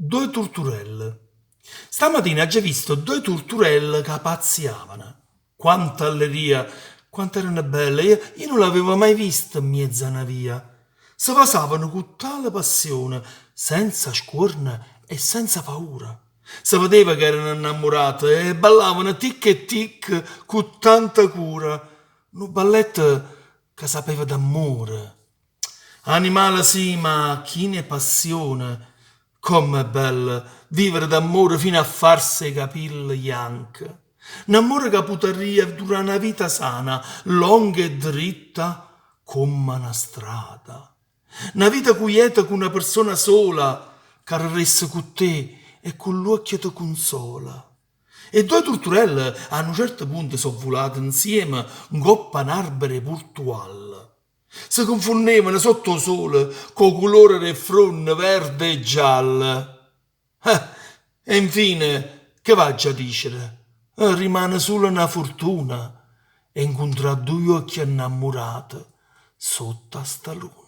Ddoje turturelle. Stammatina aggio visto ddoje turturelle ca pazziavano. Quanta alleria, quant'erano belle, io io nun l'avevo mai viste 'mmiez'a na via. Se vasavano cu tale passione, senza scuorno e senza paura. Se vedeva ca erano 'nnammurate e ballavano tic e tic cu tanta cura. Nu balletto ca sapeva d'ammore. Animale sì, ma chine 'e passione. Comm'è bello vivere d'ammore fino a farse 'e capille janche. N'ammore ca putarria durà na vita sana, longa e dritta comm'a na strada. Na vita cuieta cu na persona sola ca reresse cu te e cu ll'uocchie te cunsola. E ddoje turturelle a nu certo punto so' vulate 'nzieme 'ncopp'a n'arbero 'e purtualle. Se cunfunnevano sott' 'o sole cu 'o culore d' 'e ffronne verde e gialle. Eh! E infine, che v'aggia dicere? Rimane sulo na furtuna 'e 'ncuntrà duje uocchie 'nnammurate sotto a 'sta luna.